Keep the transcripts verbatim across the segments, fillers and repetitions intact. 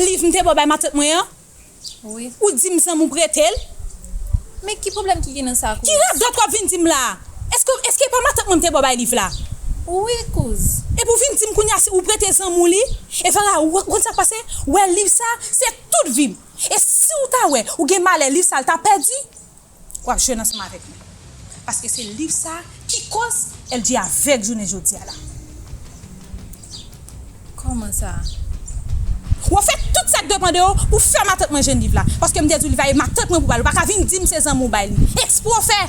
Liv m te ba w bay matant mwen an? Wi. Ou di m zanmi w prete l? Men ki pwoblèm ki gen nan sa, kouz? Ki radòt w ap vin di m la? Èske, èske e pa matant mwen m te ba w bay liv la? Wi, kouz. Epi w vin di m kounye a si ou prete zanmi w li? E Vara, ou konn sa k pase? Ou wè liv sa, se tout vi m. E si w ta wè, ou gen malè, liv sa, l ta pèdi? W ap jwenn ansanm avèk mwen. Paske se liv sa ki koz L G avèg jounen jodi a la. Kòman sa? W ap fè tout sa k depann de w pou fè matant mwen jwenn liv la. Paske m te di w liv la e matant mwen pou ba l. Ou pa ka vin di m se zanmi w bay li. Ekspre w fè!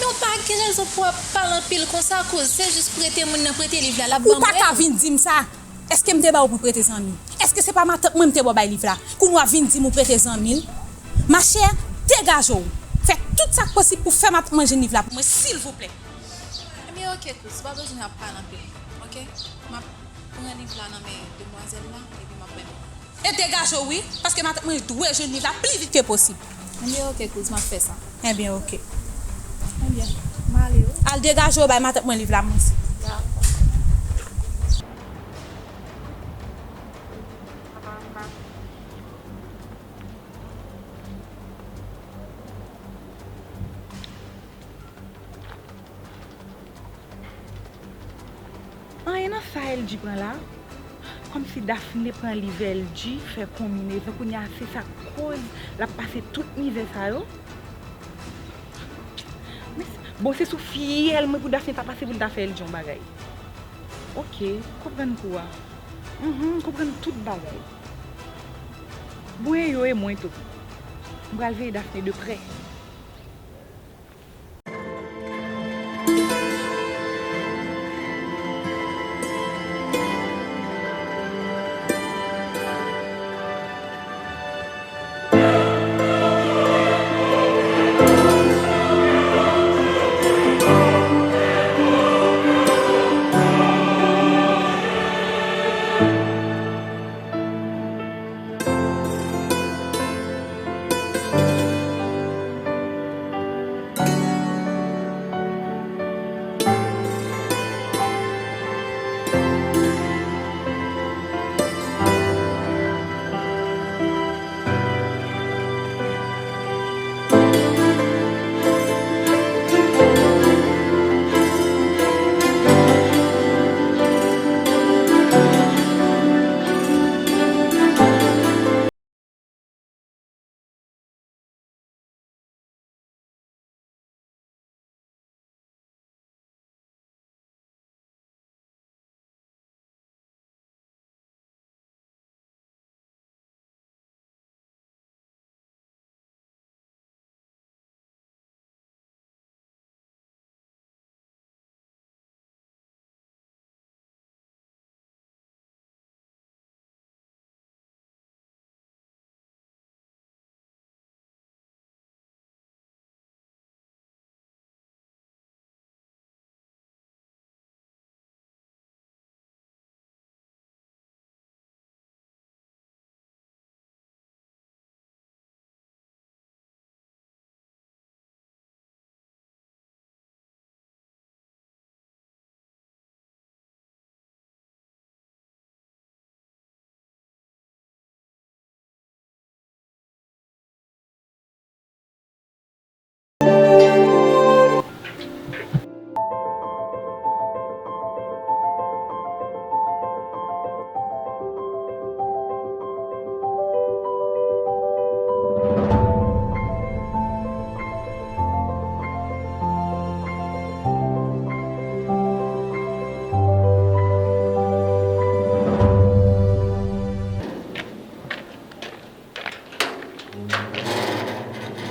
Men w pa gen rezon pou w ap pale anpil konsa, kouz. Se jis prete moun nan prete liv la, l ap ban mwen. Ou pa ka vin di m sa. Èske m te ba w pou prete zanmi? Èske se pa matant mwen m te ba w bay liv la? Kounye a w ap vin di m ou prete zanmi l? Machè, degaje w. Fè tout sa k posib pou fè matant mwen jwenn liv la pou mwen, silvouplè. Ebyen, oke, kouz, ou pa bezwen ap pale anpil, oke? M ap pran liv la nan men demwazèl la, epi m ap bay mwen. E degaje w, wi, paske matant mwen dwe jwenn liv la pli vit ke posib. Ebyen, oke, kouz, m ap fè sa. Ebyen, oke. Ebyen, m ale, wi. Al degaje w, bay matant mwen liv la, mwen. Dakò. Anyen nan sa L G pran la, kòmsi Daphné pran liv L G, fè konminezon, kounye a se sa k koz l ap pase tout mizè sa yo. Men s-, bon, se sou fyèl mwen pou Daphné ta pase pou l ta fè L G yon bagay. Oke, konprann kou a. Mhm, konprann tout bagay. Bon, e yo e mwen tou. M pral veye Daphné de prè.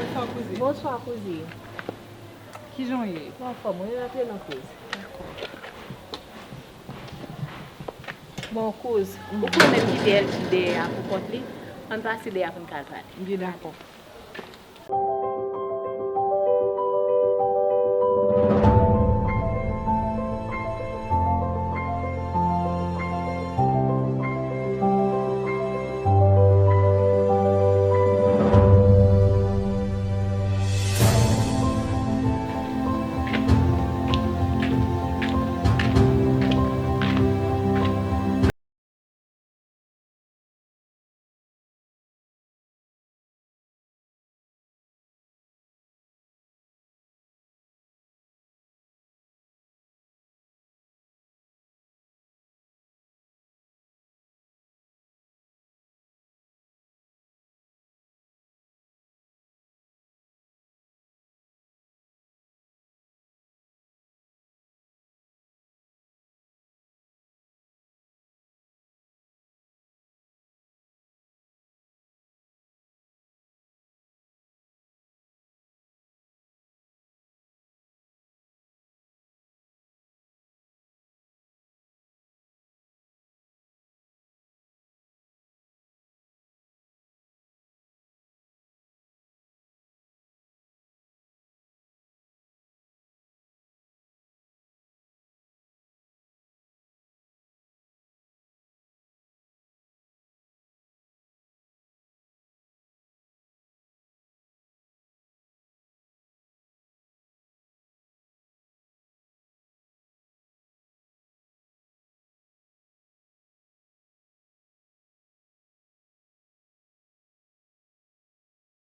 Bonswa, kouzin. Bonswa, kouzin. Kijan w ye? Mwen anfòm, wi, antre nan koze. Dakò. Bon, kouz, ou pwomèt kite L G dèyè a pou kont li, ann pase dèyè a pou n ka al pale. Byen, dakò.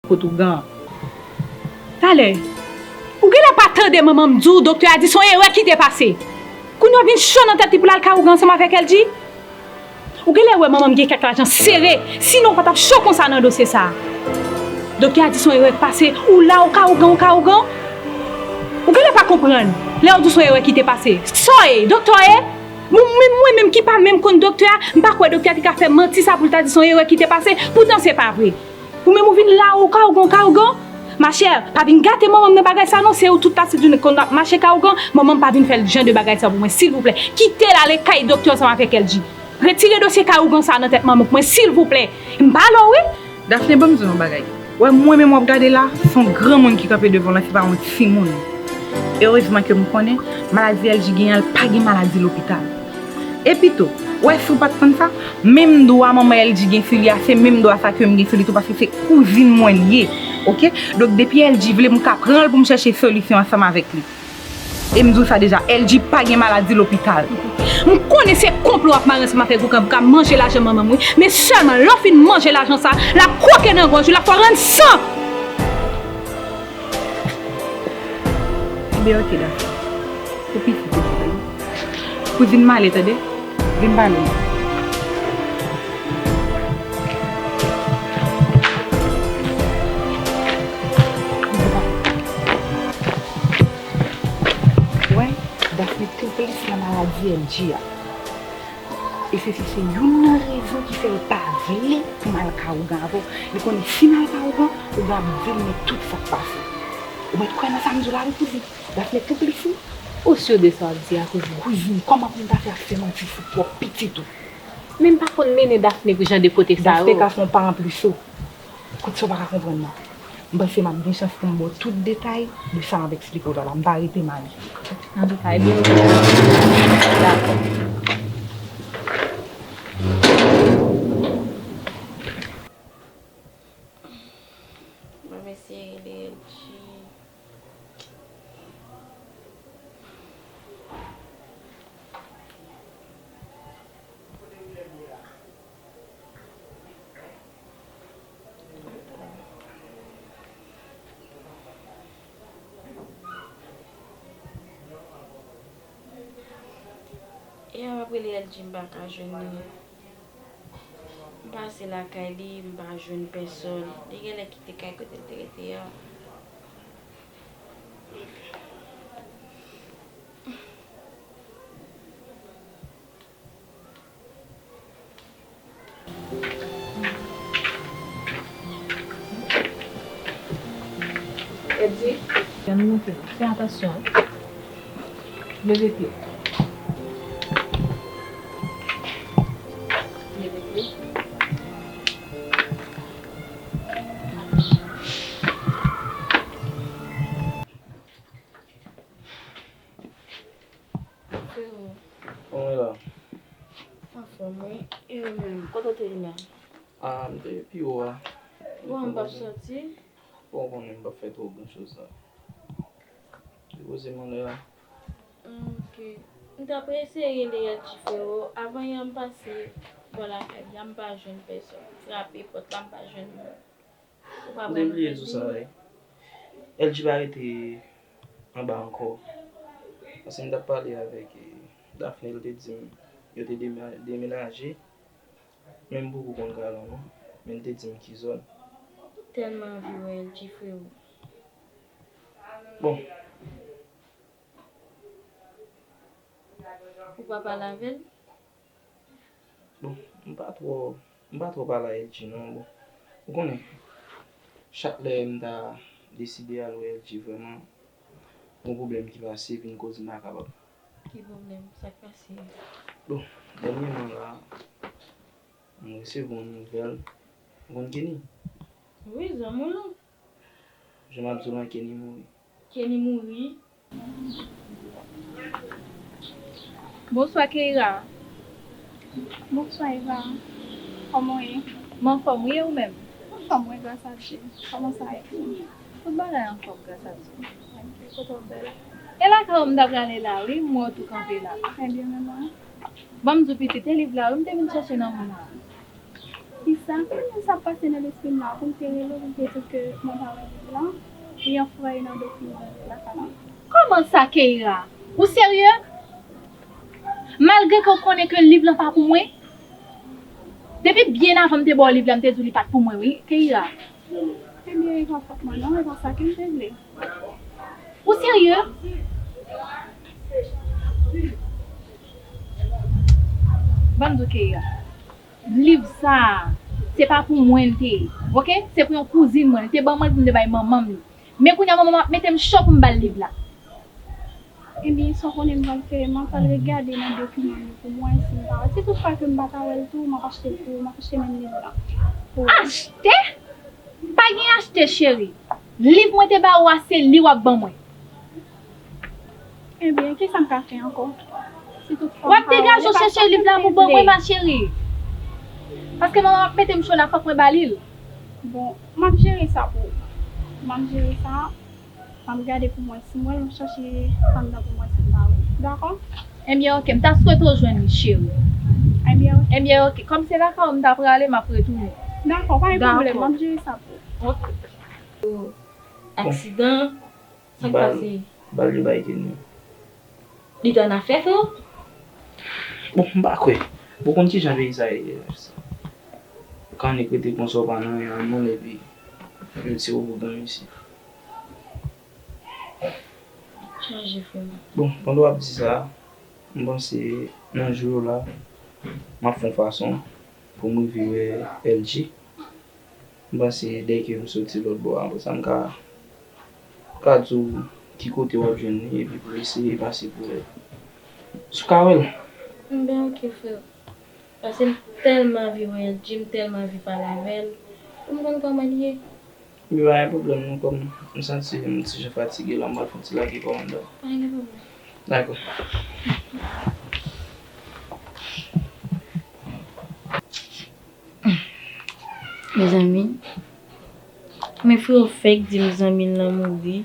Kot ougan an. Talè, ou genlè pa tande manman m di w doktè a di se yon erè ki te pase. Kounye a w vin cho nan tèt li pou l al kay ougan ansanm avèk L G? Ou genlè wè manman m gen kèk lajan sere, sinon w pa t ap cho konsa nan dosye sa a. Doktè a di se yon erè k pase, ou la, ou kay ougan, ou kay ougan. Ou genlè pa konprann lè yo di w se yon erè ki te pase. Sa w ye, doktè w ye? Bon, menm mwen menm ki pa menm konn doktè a, m pa kwè doktè a te ka fè manti sa pou l ta di se yon erè ki te pase, poutan se pa vre. Ou menm ou vin la, ou kay ougan, ou kay ougan. Machè, pa vin gate manman m nan bagay sa non, se ou tout la se jounen konn ap mache kay ougan, manman m pa vin fè jan de bagay sa pou mwen, silvouplè. Kite l ale kay doktè ansanm avèk L G. Retire dosye kay ougan sa nan tèt manman pou mwen, silvouplè. M pale w wi. Dafne, ban m di w yon bagay. Wè, mwen menm w ap gade la, se yon granmoun ki kanpe devan w la, se pa yon timoun. Erezman ke m konnen, maladi L G genyen an, l pa gen maladi lopital. Epi tou, wè, si w pa t konn sa, menm dwa manman L G gen sou li a, se menm dwa sa ke m gen sou li tou, paske se kouzin mwen l ye, oke? Donk, depi L G vle, m ka pran l pou m chèche solisyon ansanm avèk li. E m di w sa deja, L G pa gen maladi lopital. M konnen se konplo w ap mare ansanm avèk ougan pou ka manje lajan manman m, wi. Men sèlman, lè w fin manje lajan sa, l ap kwoke nan gòj ou, l ap fè w rann san! Ebyen, oke, dakò. Ou piti tou, tande. Kouzin m ale, tande. Vin pale m. Wè, Dafne konplis nan maladi L G a. E se, se, se youn nan rezon ki fè l pa vle pou m al ka ougan avè w. Li konnen si m al ka ougan, ougan ap di l men tout sa k pase. Ou mèt kwè nan sa m di w la wi, kouzin. Dafne konplis wi. Ou si de sa w ap di a, kouzin? Kouzin, kòman pou m ta fè ap fè manti sou pwòp pitit ou? Men m pa konn mennen Dafne pou jan de kote sa yo. Dafne ka fè yon pa anplis ou. Kout sa w pa ka konprann nan. M panse m ap gen chans pou m ba w tout detay de sa m ap eksplike w la la. M pa rete m ale. Antouka, ebyen, oke. Dakò. Mwen eseye rele L G. Yè m ap rele L G, m pa ka jwenn li. M pase lakay li, m pa jwenn pèsòn. Li genlè kite kay kote l te rete a. Eddy, fè atansyon. Leve pye w. Leve pye w. Frero. Kòman w ye la? Anfòm, wi. E ou menm, kote w te ye la? A, m te pi wo a. Bon, m p ap sòti. Bon, ou konnen m p ap fè twò gran choz la. Depoze m anlè a. Ok. M t ap eseye rele L G, frero. Avan yè m pase bò lakay li a, m pa jwenn pèsòn. M frape pòt la, m pa jwenn moun. Ou pa pral bliye di w sa, wi. L G pa rete anba ankò. Paske m t ap pale avèk, eh, Dafne, l te di m yo te dema-, demenaje. Men m poko konn Galan non, men l te di m ki zòn. Tèlman anvi wè L G, frero. Bon. Ou pa pale avè l? Bon, m pa twò, m pa twò pale a L G non, bon. Ou konnen, chak lè m ta deside al wè L G vrèman, gon pwoblèm ki pase, vin koz m pa kapab. Ki pwoblèm? Sa k pase? Bon, dènyèman la, m resevwa yon nouvèl. Ou konn Kenny? Wi, zanmi w lan. Jan m ap di w lan, Kenny mouri. Kenny mouri? Bonswa, Keira. Bonswa, Eva. Kòman w ye? M anfòm, wi, e ou menm? M anfòm, wi, gras a Dye. Kòman sa ye pou ou? Tout bagay anfòm, gras a Dye. Ok, kote w bèl? E lakay ou m t ap prale la, wi, m wè w tou kanpe la. Ebyen, men mwen. Ban m di w pitit, e liv la, wi, m te vin chèche nan men w la. Kisa? Konnen sa pase nan lespri m la, pou m te rele w, pou m te di w ke mwen pa wè liv lan, li anfwaye nan dokiman yo lakay la. Kòman sa, Keira? Ou serye? Malgre ke w konnen ke liv lan pa pou mwen? Depi byen avan m te ba w liv la, m te di w li pa t pou mwen, wi, Keira. Ebyen, e pa fòt mwen non, e pa sa ke m te vle. Ou serye? Ban m di w, Keira, liv sa a, se pa pou mwen l te ye, oke? Se pou yon kouzin mwen, li te ban mwen l pou m te bay manman m li. Men kounye a manman m ap mete m cho pou m ba l liv la. Ebyen, sa w konnen m pral fè, m ap al regade nan dokiman yo pou m wè si m pa wè. Si toutfwa ke m pa ta wè l tou, m ap achte l pou ou, m ap achte menm liv la pou ou. Achte? Pa gen achte, cheri. Liv mwen te ba ou a, se li w ap ban mwen. Ebyen, kisa m ka fè ankò? Si toutfwa w ap degaje w chèche liv la pou ban mwen, ma chérie. Paske manman m ap mete m cho la, fòk mwen ba li l. Bon, m ap jere sa pou ou. M ap jere sa. M ap gade pou mwen si m wè l, m ap chache anndan pou mwen si m pa wè l. Dakò? Ebyen, oke. M ta swete w jwenn li, cheri. Ebyen, oke. Ebyen, oke. Kòm se lakay ou m ta prale, m ap retounen. Dakò, pa gen pwoblèm. M ap jere sa pou ou. Oke. Aksidan? Sa k pase? Bal yo bay Kenny. Li t annafè, frè w? Bon, m pa kwè. Bon, konn kijan peyi sa ye. Kannik rete konsa w pa nan anyen nan men l, epi yo tire w pou gang isit. Chaje, frè m. Bon, pandan w ap di sa, m panse nan jou yo la, m ap fè yon fason pou m rive wè L G. M panse dèyè ke m soti lòt bò a, apre sa m ka, ka di w ki kote w ap jwenn li, epi pou eseye pase pou wè si w ka wè l. M ben oke, frè. Paske m tèlman anvi wè L G, m tèlman anvi pale avè l, pou m konn kòman l ye. Ebyen, pa gen pwoblèm non, kòm m santi m ti jan fatige la, m pral fè yon ti lage kò anndan. Pa gen pwoblèm. Dakò. Mezanmi, men frè w fèk di m zanmi l lan mouri.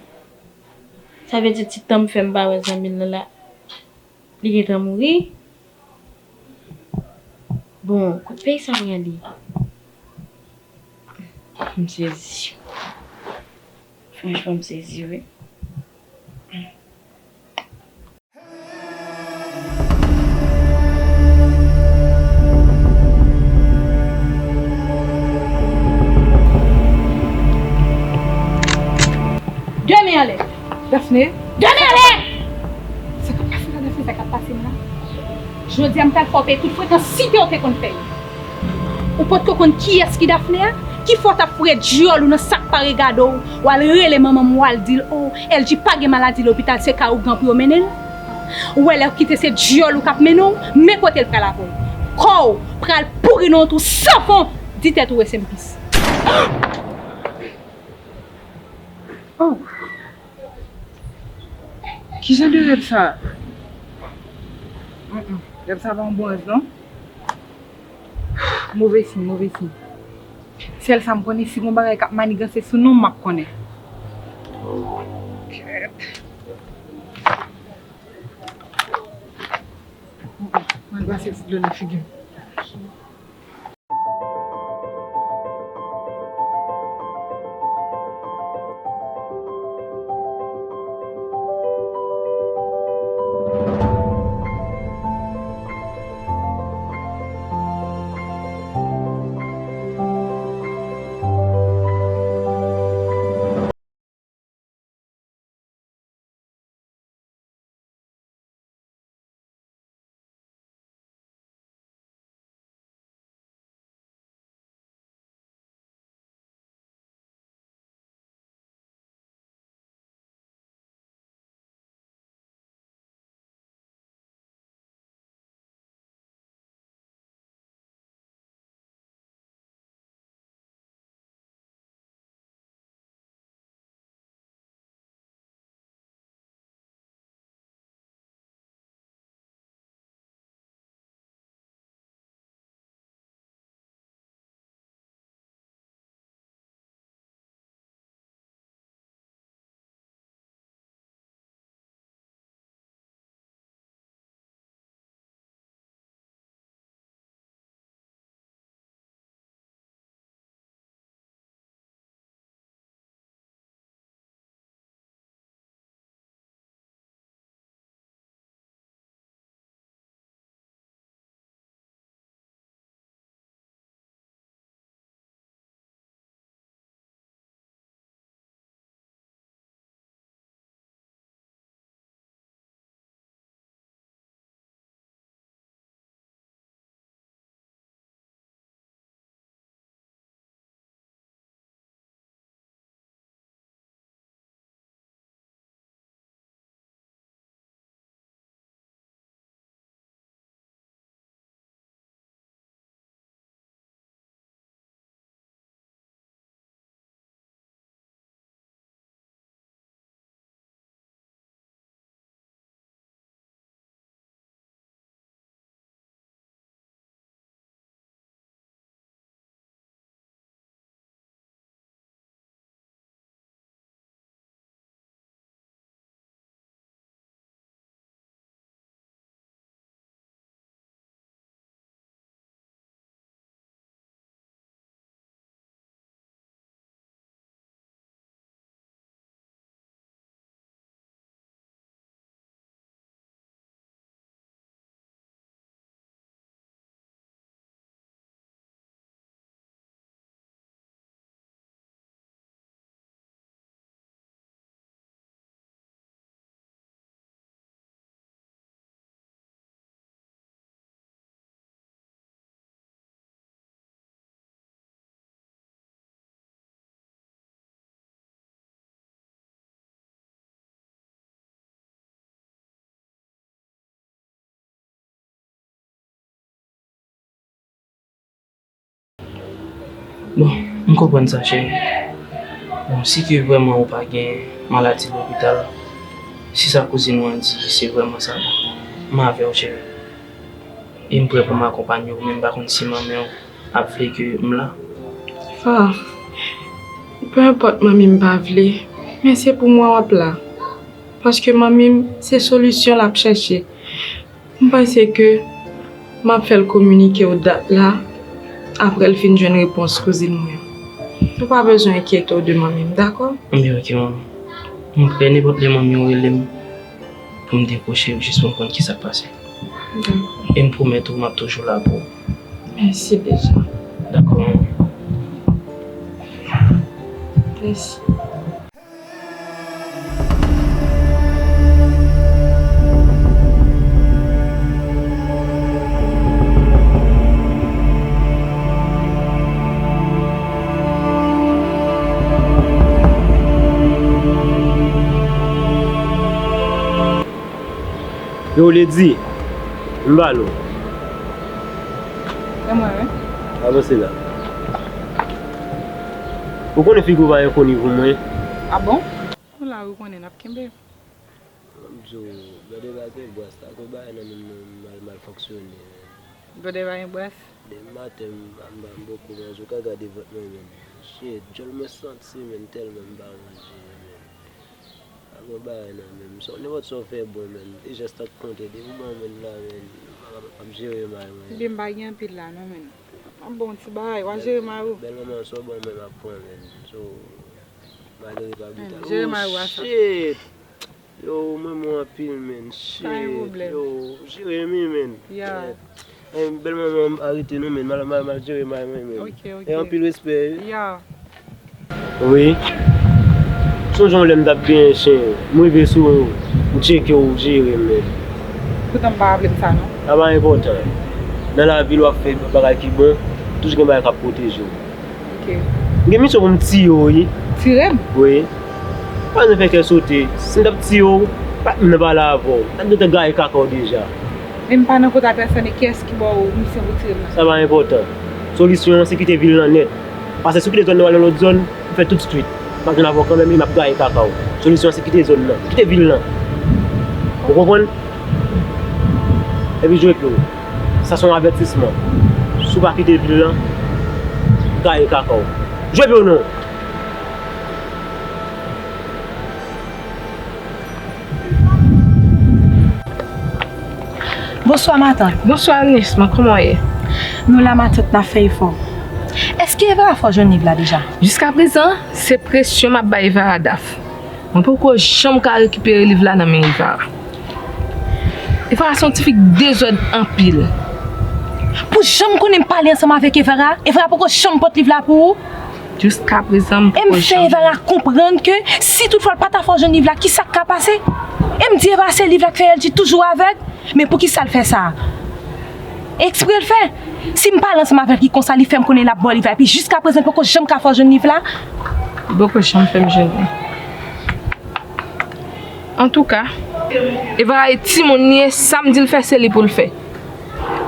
Sa vle di ti tan m fè m pa wè zanmi l lan la, li gentan mouri? Bon, kot peyi sa prale? M sezi. Franchman, m sezi, wi. De men anlè! Dafne! De men anlè! Sa k ap pase la, Dafne? Sa k ap pase m la? Jodi a, m pral fè w peye tout frekansite w te konn fè yo. Ou potko konn kiyès ki Dafne a? Ki fè w t ap foure dyòl ou nan sak pa regade w, w al rele manman m, w al di l, o, L G pa gen maladi lopital, se kay ougan pou yo mennen l? Ou wè lè w kite se dyòl ou k ap mennen w, men kote l pral avè w. Kò w pral pouri nan yon twou san fon, di tèt ou rest in peace. Oh! Ki jan de rèv sa? Mm, mm. Rèv sa pa yon bon rèv, non. Move siy, move siy. Sèl sa m konnen, si gon bagay k ap maniganse sou nou, m ap konnen. Kèt. Mm, mm. Mwen pase ti dlo nan figi m. Bon, m konprann sa, cheri. Bon, si ke vrèman ou pa gen maladi lopital, si sa kouzin ou an di se vrèman sa, bon, m avè w, cheri. E m prè pou m akonpanye w, men m pa konn si manmi w ap vle ke m la. Ah, peu importe manmi m pa vle, men se pou mwen w ap la. Paske manmi m, se solisyon l ap chèche. M panse ke m ap fè l kominike w dat la, apre l fin jwenn repons kouzin mwen. Ou pa bezwen enkyete w de manmi m, dakò? Ebyen, oke, manmi. M prè, nenpòt lè manmi w rele m pou m dekwoche, jis pou m konn kisa k pase. Dakò. E m pwomèt ou, m ap toujou la pou ou. Mèsi deja. Dakò, manmi. Mèsi. Yo, Lady, m ba l ou. Se mwen, wi. Avanse la. Ou konnen figi w pa enkoni pou mwen. A bon? Ou la, ou konnen n ap kenbe. M di w, blòdè pa gen bras, tako bagay nan menm nan mal, mal fonksyone. Blòdè pa gen bras? Demen maten, m, m, m poko manje, ou ka gade vant mwen menm. Shit, djòl mwen santi, men, tèlman m pa manje, men. Pa gen bagay nan menm. Sa, nenpòt sa w fè bon, men. E jès t ap konte, depi w ban mwen la, men, m ap, ap jere may mwen. Ebyen, m pa gen anpil la, non, men. M ap ba w yon ti bagay, w a jere may ou. Bèl manman, sa w ban mwen, m ap pran, men. So, malere pa brital. Jere may ou a sa. Shit! Yo, mwen mwen anpil, men. Shit. Pa gen pwoblèm. Yo, jere mi, men. Ya. Eh, bèl manman, arete non, men. Mal, mal, mal jere may mwen, men. Ok, ok. E anpil respè, wi. Ya. Wi. Sonje yon lè m t ap benyen chen, m rive sou ou, m tcheke w, w jere m, men. Poutan m pa raple m sa, non. Sa pa enpòtan. Nan lavi, lè w ap fè bagay ki bon, toujou gen bagay k ap pwoteje w. Ok. M gen misyon pou m tiye w, wi. Tire m? Wi. Pa bezwen fè kè sote. Si m t ap tiye w, pa t menm nan pale avè w. M t ap gentan gaye kaka w deja. Men m pa nan kont a pèsòn, e kiyès ki ba w misyon pou tire m nan? Sa pa enpòtan. Solisyon an, se kite vil lan nèt. Paske si w kite zòn nan w al nan lòt zòn, m fè tout swit. M ap jwenn avè w kanmenm e m ap gaye kaka w. Solisyon an, se kite zòn nan. Kite vil lan. Ou konprann? Epi jwe pye w. Sa se yon avètisman. Si w pa kite vil lan, gaye kaka w. Jwe pye w non! Bonswa, matant. Bonswa, nyès mwen, kòman w ye? Nou la, matant, n ap fè efò. Èske Evara fè w jwenn liv la deja? Jiskaprezan, se presyon m ap bay Evara, Daf. Mwen poko janm ka rekipere liv la nan men Evara. Evara se yon tifi k dezòd anpil. Pou jan m konnen m pale ansanm avèk Evara, Evara poko janm pot liv la pou ou? Jiskaprezan, m poko janm. E m fè Evara konprann ke si toutfwa l pa ta fè w jwenn liv la, kisa k ka pase? E m di Evara se liv la k fè L G toujou avèg, men poukisa l fè sa? Ekspre l fè. Si m pale ansanm avèk li konsa, li fè m konnen l ap ba w liv la, epi jiskaprezan, l poko janm ka fè w jwenn liv la. Li poko janm fè m jwenn li. Antouka, Evara e timoun li ye, sa m di l fè, se li pou l fè.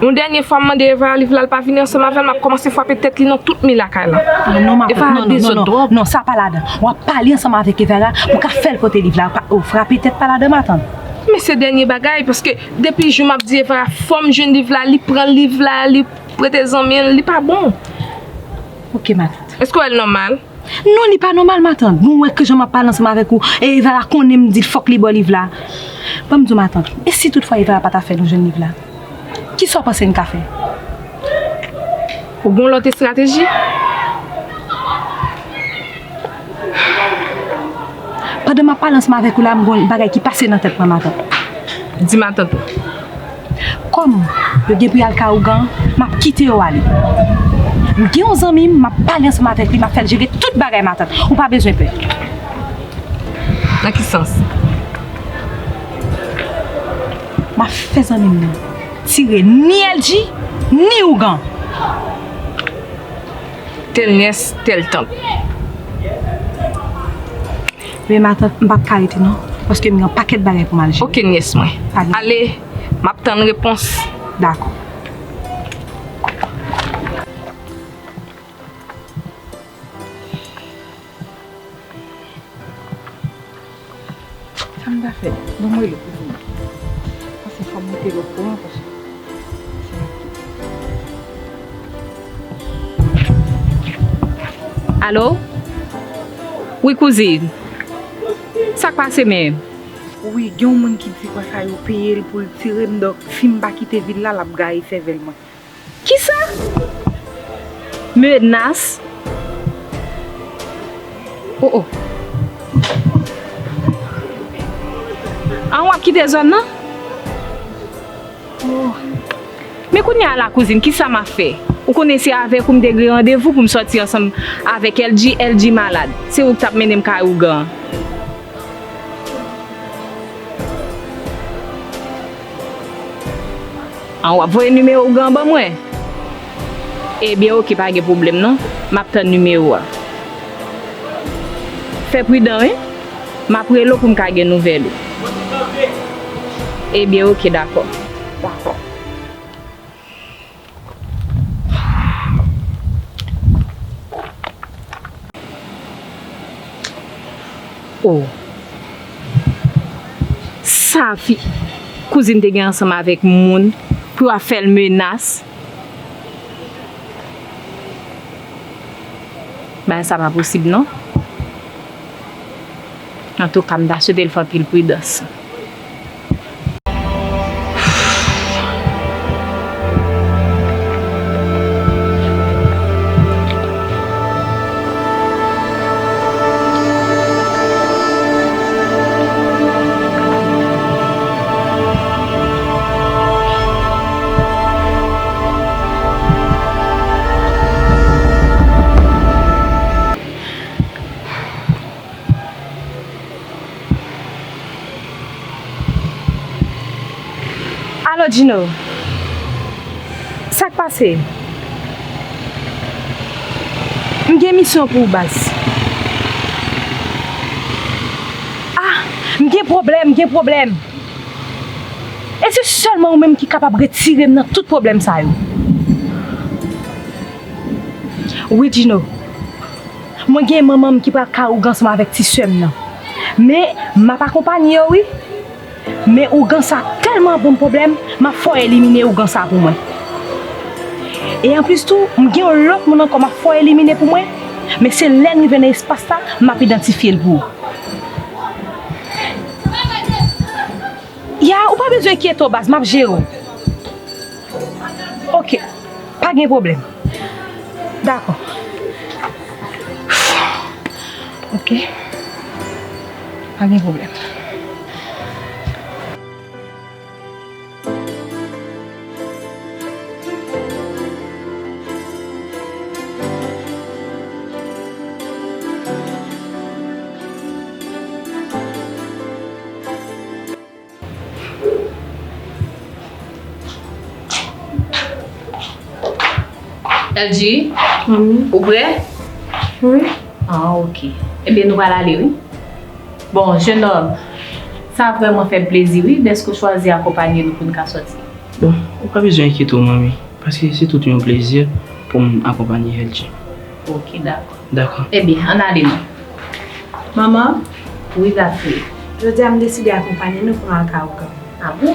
Yon dènye fwa, m mande Evara liv la, l pa vini ansanm avè l, m ap kòmanse frape tèt li nan tout mi lakay la. Non, non, non, non, non, non, sa pa ladan. W ap pale ansanm avèk Evara pou w ka fè l pote liv la. Ou pa, ou frape tèt pa ladan, matant. Men se dènye bagay, paske depi jou m ap di Evara, fò m jwenn liv la, li pran liv la, li prete zanmi l, li pa bon. Ok, matant. Èske w wè l nòmal? Non, li pa nòmal, matant. Bon, ou wè ke jan m ap pale ansanm avèk ou, e Evara konnen m di l fòk li ba w liv la. Ban m di w, matant, e si toutfwa Evara pa ta fè nou jwenn liv la? Kisa w panse n ka fè? Ou gen yon lòt estrateji? Pandan m ap pale ansanm avèk ou la, m gen yon bagay ki pase nan tèt mwen, matant. Di matant ou. Kòm yo gen pou y al kay ougan, m ap kite yo ale. M gen yon zanmi m, m ap pale ansanm avèk li, m ap fè l jere tout bagay, matant. Ou pa bezwen pè. Nan ki sans? M ap fè zanmi m nan tire ni L G, ni ougan. Tèl nyès, tèl tant. Men matant, m p ap ka rete non, paske m gen yon pakèt bagay pou m al jere. Oke, nyès mwen. Ale, m ap tann repons. Dakò. Bon, mwen rele kouzin. Paske fò m mete lòt pou mwen, paske. Alo? Wi, kouzin. Sa k pase menm? Wi, gen yon moun ki di konsa yo peye l pou l tire m, donk si m pa kite vil la, l ap gaye sèvèl mwen. Kisa? Menas? Oh, oh. An w ap kite zòn nan? Oh. Men kounye a la, kouzin, kisa m ap fè? Ou konnen se avèk ou m te gen randevou pou m sòti ansanm avèk L G, L G malad. Se ou k t ap mennen m kay ougan an. An w ap voye nimewo ougan an ban mwen? Ebyen, oke, pa gen pwoblèm non. M ap tann nimewo a. Fè pridan, wi. M ap rele w pou m ka gen nouvèl ou. Ebyen, oke, dakò. Dakò. Oh. Sa fi, kouzin te gen ansanm avèk moun pou yo ap fè l menas. Bagay sa pa posib non. Antouka, m ta swete l fè anpil pridans. Alo, Djino. Sa k pase? M gen misyon pou ou, baz. Ah, m gen pwoblèm, m gen pwoblèm. E se sèlman ou menm ki kapab retire m nan tout pwoblèm sa yo. Wi, Djino. Mwen gen manman m ki pral kay ougan ansanm avèk ti sè m nan. Men, m ap akonpanye yo, wi. Men ougan sa tèlman ban m pwoblèm, m ap fò elimine ougan sa pou mwen. E anplis tou, m gen yon lòt moun ankò m ap fò elimine pou mwen, men se lè n rive nan espas la, m ap idantifye l pou ou. Ya, ou pa bezwen enkyete w, baz, m ap jere w. Oke, pa gen pwoblèm. Dakò. Oke. Pa gen pwoblèm. L G, manmi, ou prè? Wi. Ah, oke. Ebyen, nou pral ale, wi. Bon, jenòm, sa vrèman fè m plezi, wi, dèske w chwazi akonpanye nou pou n ka sòti. Bon, ou pa bezwen enkyete w, manmi, paske se tout yon plezi pou m akonpanye L G. Oke, dakò. Dakò. Ebyen, ann ale non. Manman? Wi, Zafri. Jodi a, m deside akonpanye nou pou n al kay ougan. Ah bon?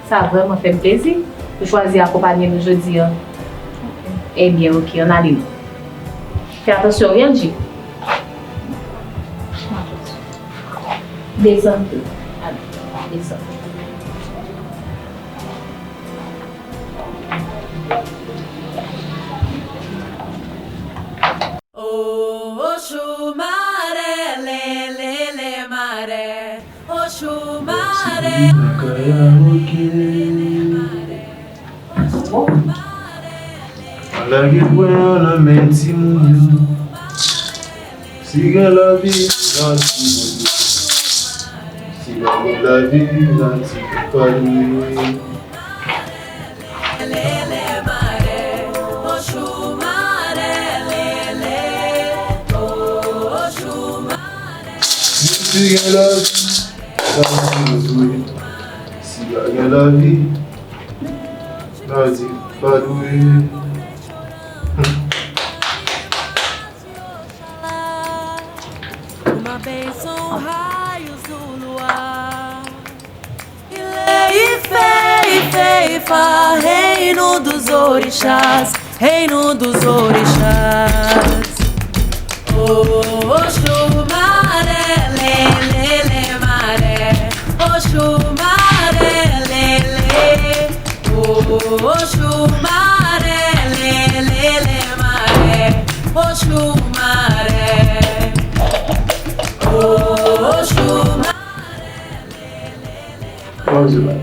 Sa vrèman fè m plezi. Ou chwazi akonpanye nou jodi a. Ebyen, oke, ann ale non. Fè atansyon, wi, Angie. Desann tou. Ale, desann. Oh, Oshun mare, le, le, le, mare. Oshun mare, le, le, le, mare. Oshun mare, le, le, le, mare. Lage pwen an nan men timoun yo. Si gen lavi, nan timoun yo. Si pa gen lavi, nan timoun pa dwe. Si gen lavi, lavi dwe. Si pa gen lavi, lavi pa dwe. Uma benção, raio do luar. Orixás, reino dos orixás. Oxumaré, lelele maré, Oxumaré, lele. Oxumaré, lelele maré, Oxumaré. Oxumaré. Bondye ba.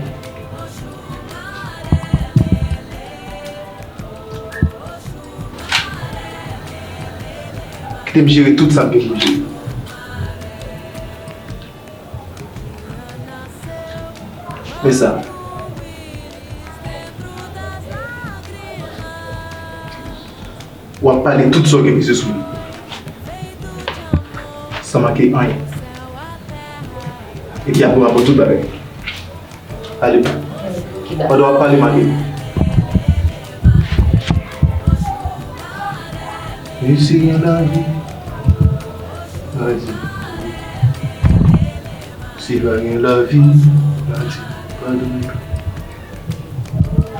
Kite m jere tout sa m gen pou m jere. Men sa. W ap pale tout sa w gen misye sou li. San make anyen. Epi apre w ap bon tout bagay. Ale. Pandan w ap pale, m ale. E si gen lavi, lavi. Si pa gen lavi, lavi pa dòmi.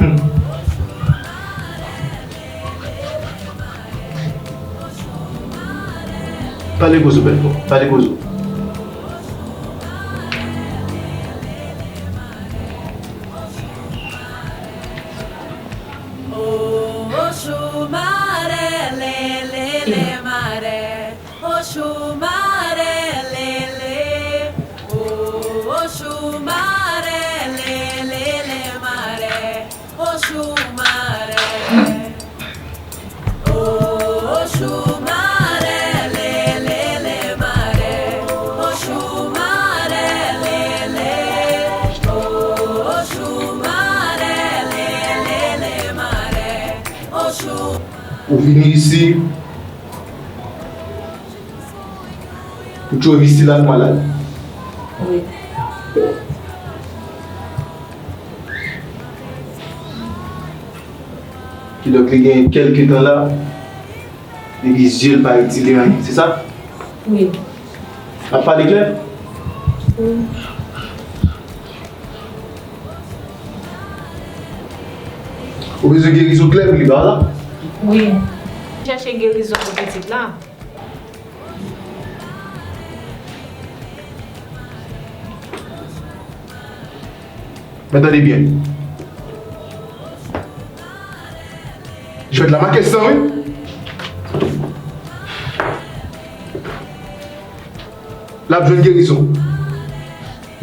Hmm. Pale koze w, bèl fò. Pale koze w. Oxumaré, lelele maré, Oxumaré, lele. Oxumaré, lelele maré, Oxumaré. Oxumaré, lelele maré, Oxumaré, lele. Oxumaré, lelele maré, Oxu- Ou vini isi pou tchove isi la nou malad. Wi. Kidonk li gen kèlke tan la, epi zye l pa retire anyen, se sa? Wi. N ap pale klè? Wi. Ou bezwen gerizon klè pou li ba w la? Wi. Chèche gerizon pou pitit la. Men tande byen. Jwèt la make san, wi. L ap jwenn gerizon.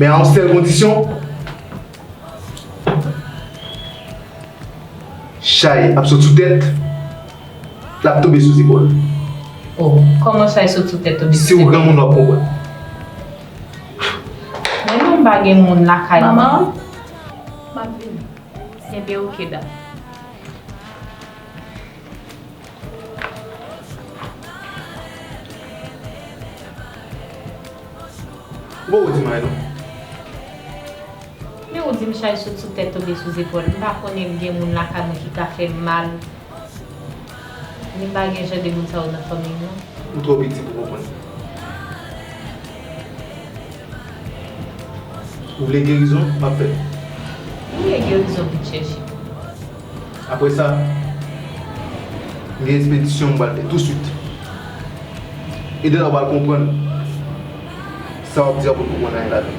Men a yon sèl kondisyon. Chay ap sot sou tèt, l ap tonbe sou zepòl. Oh, kòman chay sot sou tèt, tonbe sou zepòl? Si w granmoun, w ap konprann. Men non, m pa gen moun lakay mwen. Manman, m ap vini. Enben, oke, dam. Ou poko di m anyen, non. Men ou di m chay sot sou tèt, tonbe sou zepòl. M pa konnen gen moun lakay mwen ki ka fè m mal. Ni m pa gen jan de moun sa yo nan fanmi m, non. Ou twò piti pou konprann. Ou vle gerizon, m ap fè l. Ou vle gerizon vin chèche. Apre sa, m gen espedisyon m pral fè touswit. E de la w pral konprann sa w ap di a, w poko konprann anyen ladan l.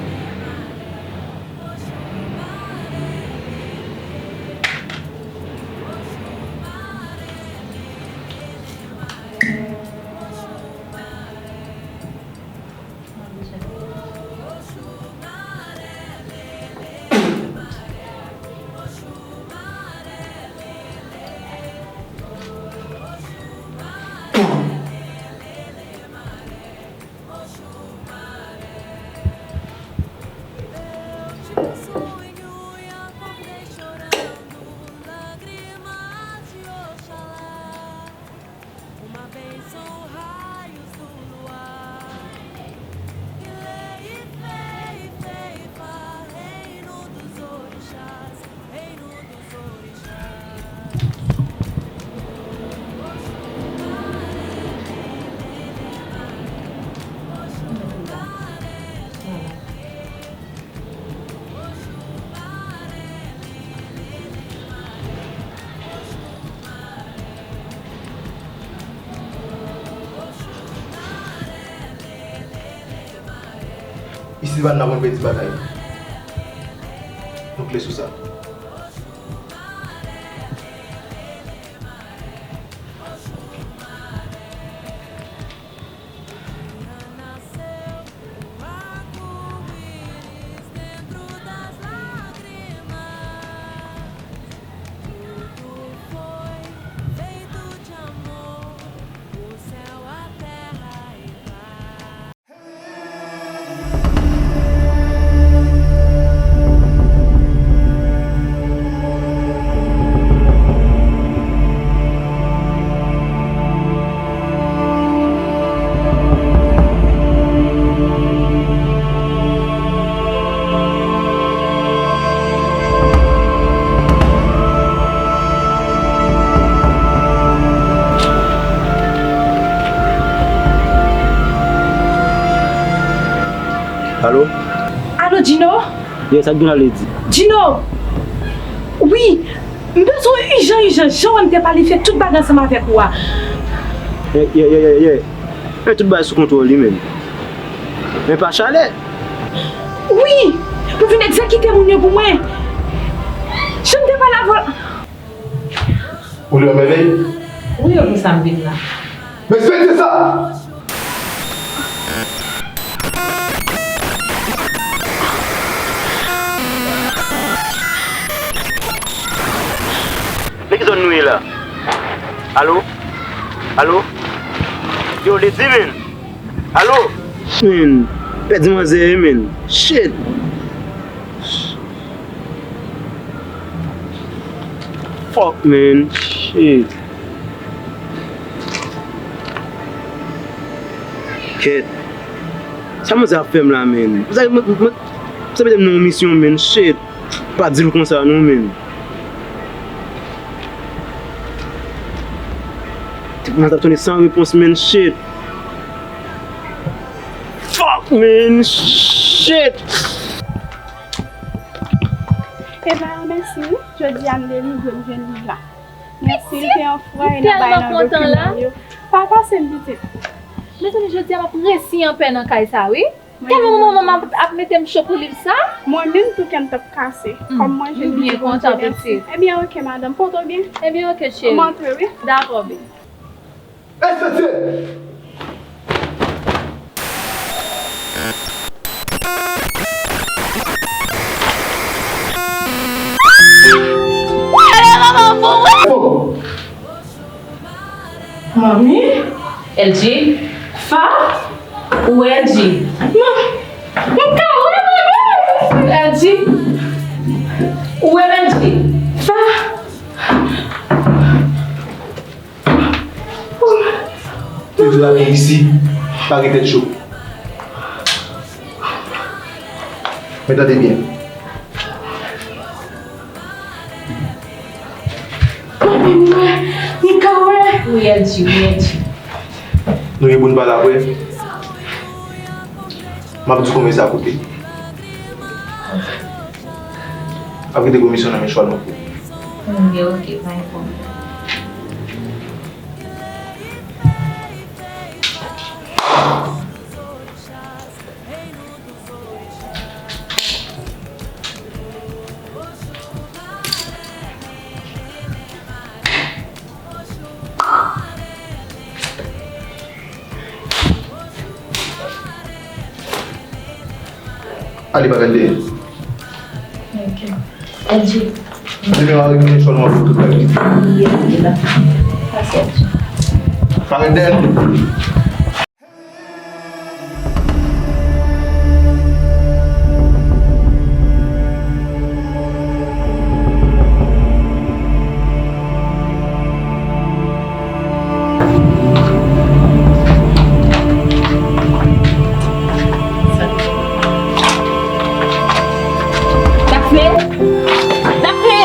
Silvana konn pèdi bagay. Nou klè sou sa. Alo? Alo, Djino? Yes, sa k gen la, Lady? Djino! Wi! M bezwen w ijan, ijan, jan w wè m te planifye tout bagay ansanm avèk ou a. Ye, ye, ye, ye, ye. Men tout bagay sou kontwòl li menm. Men pa chalè. Wi! Pou vin egzekite moun yo pou mwen. Jan m te pale avè w. Ou lè mèvèy? Wi, e pou sa m vin la. Respekte sa! Men ki zòn nou ye la? Alo? Alo? Yo, Lady, men. Alo? Men, pèdi manzè, men. Shit. Fuck, man. Shit. Kèt. Sa manzè ap fè m la, man? Sa, mwen, mwen, sa mete m nan yon misyon, man. Shit. Pa di l konsa, non, man. Te kòmanse ap tounen san repons, man. Shit. Fuck, man. Shit. E pa yon mèsi, wi. Jodi a m delivre m jwenn li la. Mèsi, li te yon frè nan bay nan dokiman yo. Pa pase m pitit. Mezanmi, jodi a m ap resi anpè nan kay sa, wi. Tèlman manman m ap, ap mete m cho pou liv sa. Mwen menm tou kè m t ap kase. Kòm mwen jwenn li, Bondye mèsi. Ebyen, oke, madanm. Pote w byen. Ebyen, oke, cheri. M antre, wi. Dakò, baby. Enspektè! Manmi? L G? Fa? Ou wè L G? Mwen, mwen ka wè manmi! L G? Ou wè L G? Fa? Te di la, men isi, pa gen tèt cho. Men tande byen. Mwen menm, mwen, m ka wè. Wi, L G, wi, L G. Nou gen pou n pale apre. M ap di w konbyen sa koute. Ap kite komisyon nan men Chwal Manko. Ebyen, oke, pa gen pwoblèm. Ale, pa ret dèyè. Ok. L G. Demen w a retounen Chwal Manko tout bagay. Wi, L G la. Pase, L G. Pa ret dèyè non. Dafne! Dafne!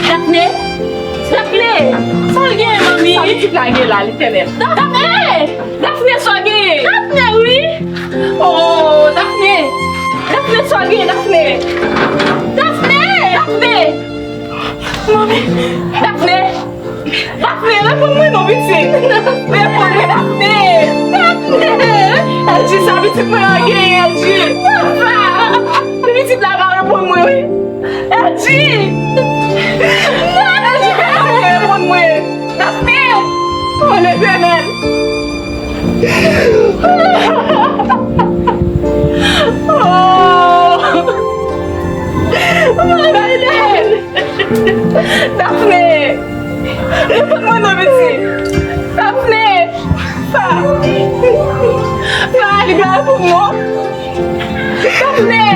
Dafne! Dafne! Sa l gen, manmi? Sa pitit la gen la, Letènèl? Dafne! Dafne, sa w gen? Dafne, wi! Oh, Dafne! Dafne, sa w gen, Dafne? Dafne! Dafne! Manmi! Dafne! Dafne, reponn mwen non, pitit! Reponn mwen, Dafne! Dafne! Di sa pitit mwen an genyen, Elji. Papa! Pitit la pa reponn mwen, wi. Elji! Non, Elji, pa reponn mwen. Dafne! O Letènèl! Oh! Mwen bay lèl! Dafne! Reponn mwen non, pitit! Dafne! Pa! Pa, li pa reponn non! Dafne!